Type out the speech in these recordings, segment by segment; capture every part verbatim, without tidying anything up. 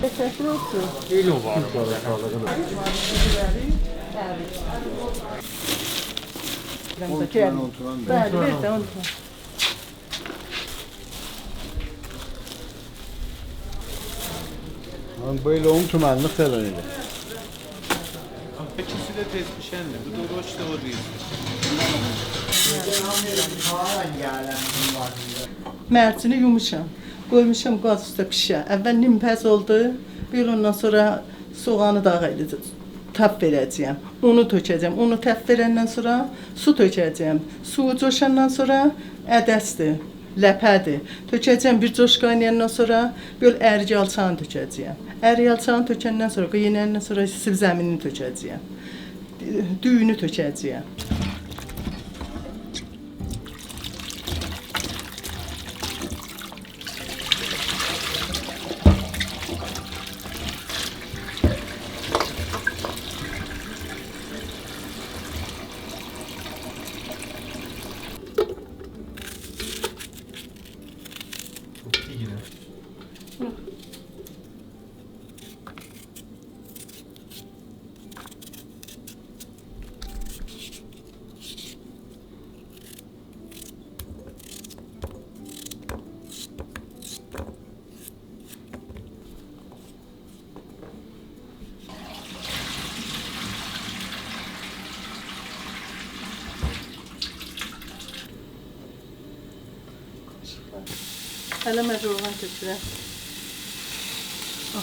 لذتلی اولسون. خیلی اووار. اون تومن، اون تومن. بلی، وئر ده، اون تومن. من بئله اون تومنلیک فلان ائدیر. ایکیسی ده تئز بیشندیر. بو دا رشدی، او دئییل. مرچینی یوموشام. قویموشام گاز اوسته پیشه. اول نیم پز اولدو. بیر اوندان سونرا سوغانی دا ائله‌یه‌جم. تاپ وئره‌جه‌یم. اونو تؤکه‌جم. اونو تاپ وئرندن سونرا سو تؤکه‌جم. سویو جوشاندان سونرا عدس‌دیر، لپه‌دیر. تؤکه‌جم، بیر جوش قاینایاندان سونرا بیر اریک آلچانی تؤکه‌جه‌یم. اریک آلچانی تؤکندن سونرا، قاینایاندان سونرا سیب زمینینی تؤکه‌جه‌یم. دویونو تؤکه‌جه‌یم. هله من روغن تؤکورم. آه.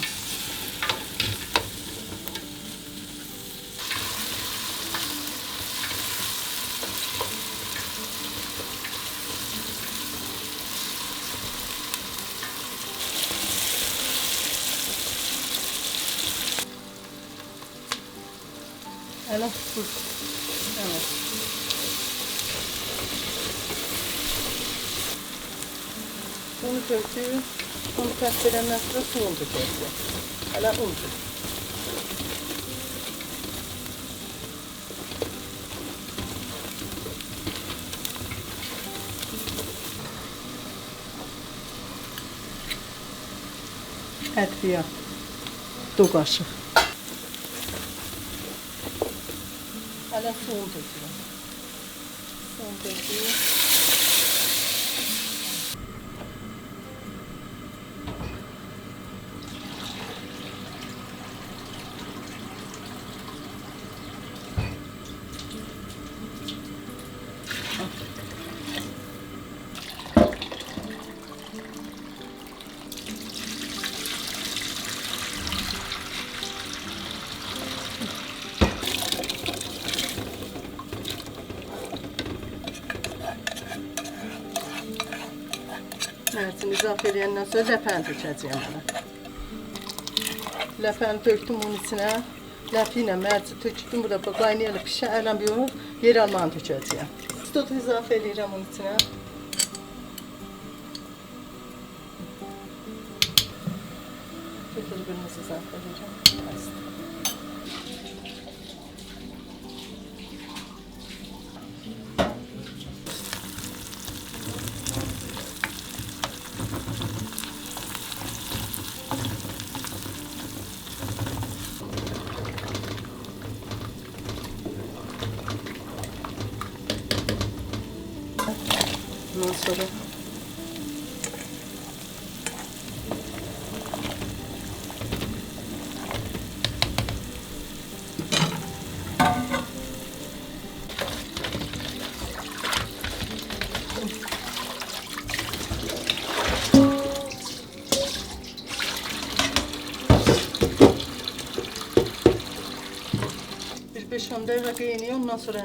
هله بو. هله. بونو تؤکدوک. بونو تاپ وئرندن سونرا سویونو تؤکه‌جه‌ییک. هله اون تؤک. ادویه. دو قاشیق. هله سویونو تؤکورم. سویونو تؤکورم. مرچینی اضافه ائله‌یندن سونرا لپه‌نی تؤکه‌جه‌یم بونا. لپه‌نی تؤکدوم بونون ایچینه. لپه ایله مرچی تؤکدوم، بورادا قاینایالی پیشه، الان بیر یئرآلمانی تؤکه‌جه‌یم. دوز اضافه ائله‌ییرم اونون ایچینه. فلفل قیرمیزی اضافه ائدیرم. بسدیر. اوندان سونرا بیر بئش-اون دقیقه قایناییر، اوندان سونرا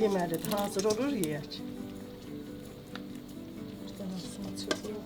یئمه‌لی‌دیر. حاضر اولور، یئیک. بیر دنه سو چیخیر.